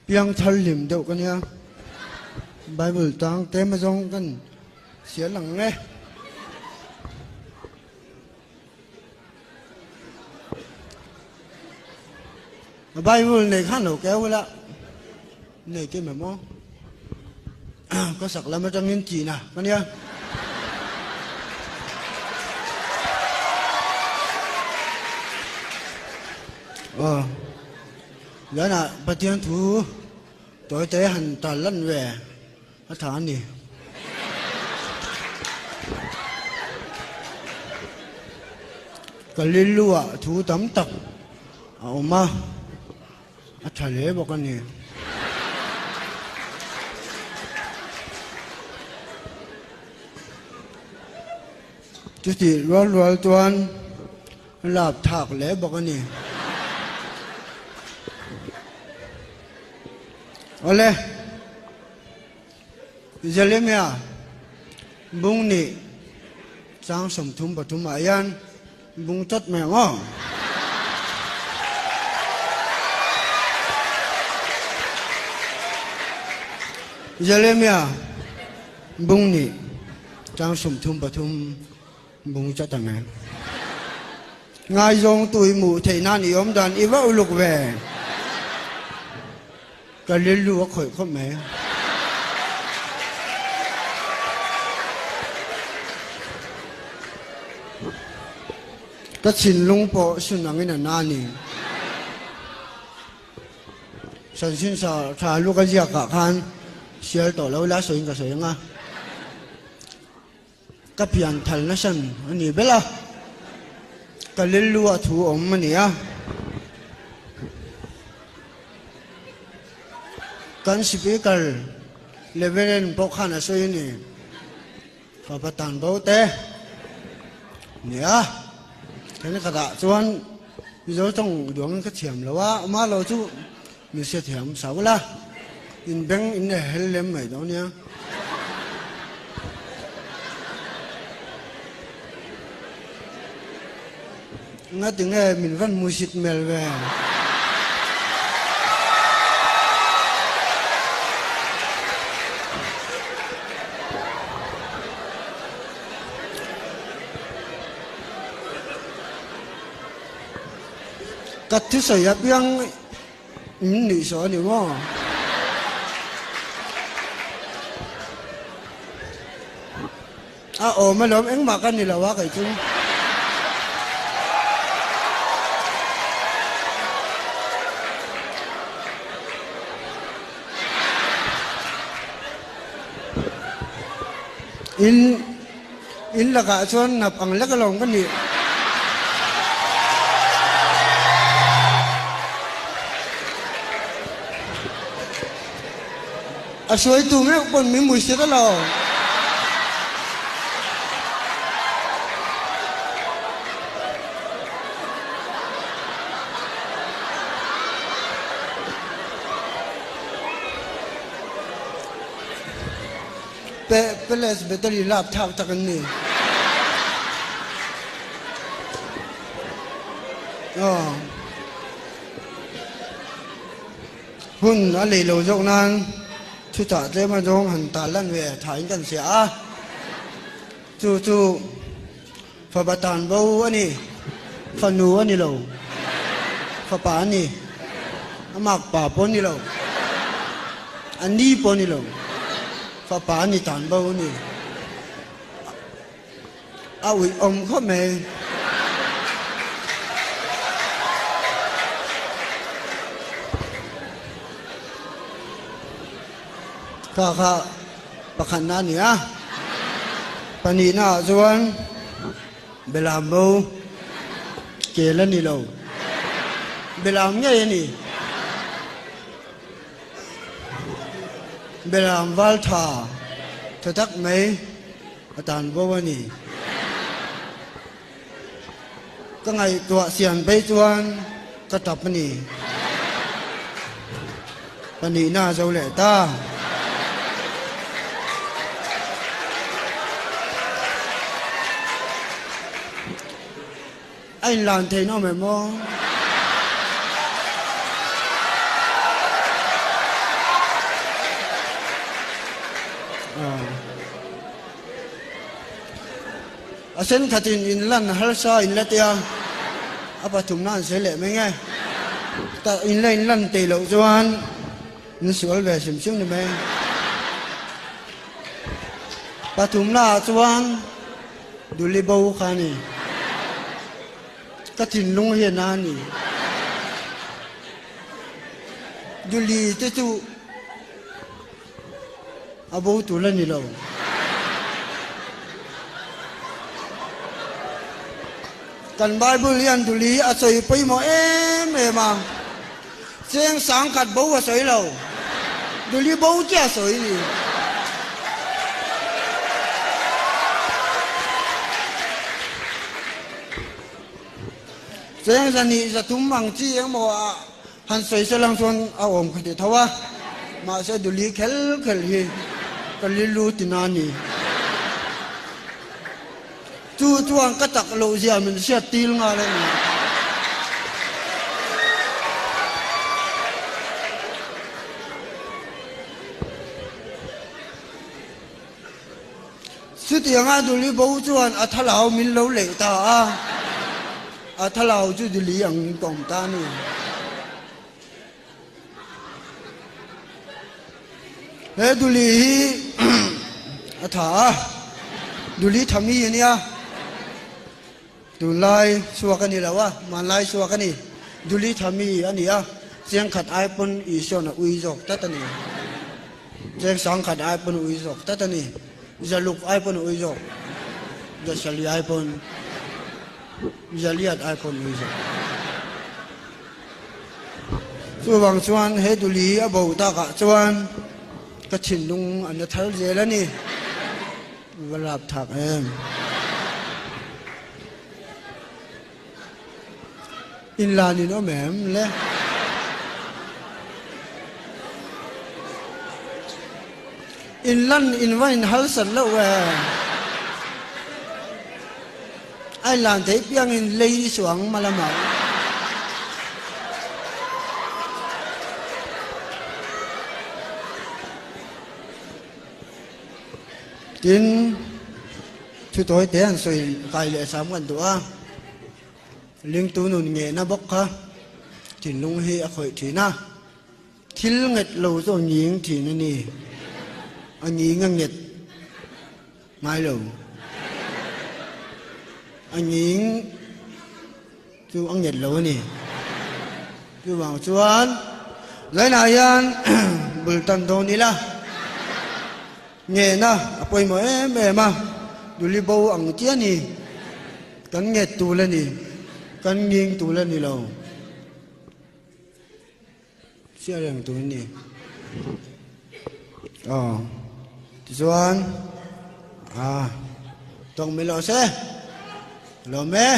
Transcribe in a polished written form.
Piang thar hlim deuh ka nia. Bible tang tlem azawng kan sial ang e. Bible nei khan lo keu ila nei te mai maw ka sak lam atangin tihna ka nia. Aw Liana Pathian thu tawi te han tal lan ve a tha a ni. Ka rilruah thu tam tak a awm a, a tha hle bawk a ni. Chutih rual rual chuan lap thak hle bawk a ni. Awle. Jeremia bung nih chang 33 ah hian bung chawt mai ang aw. Jeremia bung nih chang 33 bung chawt ang e. Ngaizawng tu i hmuh theih nan i awm dan i va uluk ve. Ka rilru a khawih khawp mai. Ka thinlung pawh sun angin a na a ni. Sansin sa tha lu ka ziak ah khan sial tawh lo ila sawiin ka sawi ang a. Ka pian thal nasan a ni bel a, ka rilru a thu awm a ni a. Kan speaker Reverend pawh khan a sawi a ni, Fapa tan bo te nia, thenkhatah chuan Mizo tawng duangin ka thiam lo a, amah lo chu min hrethiam sau la, in beng in e hel lem mai dawn nia. Nga tinge min van hmusit mel ve. Ka thusawi apiang In nuih saw a ni maw? A awm alawm engmah ka ni lo a kei chu. In In lakah chuan hnap ang lek alawm ka nih. A hruaitu meuh pawn min mui hriat alo. Palace battery lak thlak tak an ni. Aw. Hun a lei lo zawk nan chutah tlem a zawng han tal lan ve tha in kan hria a. Chu chu fapa tan bo a ni. Fanu a ni lo. Fapa a ni. A mak pa pawh a ni lo. A ni pawh a ni lo. Fapa a ni tan bo a ni. A uih awm khawp mai. Kha kha pakhatna a ni a. Pahnihna ah chuan Belam bo kel a ni lo. Belam ngei a ni. Belam val tha tha tak mai a tan bo a ni. Ka ngaihtuah siam phei chuan ka tap a ni. Pahnihna a zo leh ta. A inlan thei nawm em aw? A thenkhatin in lan harsa in la tia, a pathumna an sawi leh mai nge. Ta in la in lan tei loh chuan in sual ve hrim hrim ni mai. Pathumna ah chuan Duli bo kha a ni. Ka thinlung hian a ni. Duli te chu A bo tur la ni lo. Kan Bible hian duli a sawi pawimawh em em a, cheng sangkhat bo a sawi lo, duli bo chiah a sawi ni. Cheng zahnih zathum ang chi engmaw a Han sawi se lang chuan a awm kha ti tho a, mahse duli khel khel hi ka lilu ti na ni. Chu chuan ka tak loh zia min hriat til nghal a ni. Chutianga duli bo chuan a thalau min lo leh ta a, a thalau chu duli ang ka awm ta a ni. He duli hi a tha a, duli tha mi a nia, tunlai chhuak a ni lo a, hmanlai chhuak a ni, duli tha mi a ni a, chengkhat ai pawn Isua'n a ui zawk tlat a ni. Cheng sangkhat ai pawn ui zawk tlat a ni. Zaluk ai pawn ui zawk. Zasali ai pawn, Zaliat ai pawn ui zawk. Chuvang chuan he duli a bo takah chuan ka thinlung a na thar zel a ni. Va lap thak em. Inlan in awm em le? Inlan in va in harsat loh e. A inlan theih piang in lei i suang hma lamah. Tin, thu tawi te an sawi kai leh sam kan duh a. Lingtu nun ngehna bawk kha thinlung hi a khawih thin a, thil nget lo chu a nging thin a ni, a nging a nget ngai lo, a nging chu a nget lo a ni. Chuvang chuan Zainah hian bul tan dawn ila Ngehna a pawimawh em em a, Duli bo ang chiah a ni. Kan nget tul a ni, kan nging tul a ni lo. Chiah reng tur a ni. Aw, tichuan, a, tawng mai lo se, lawm e.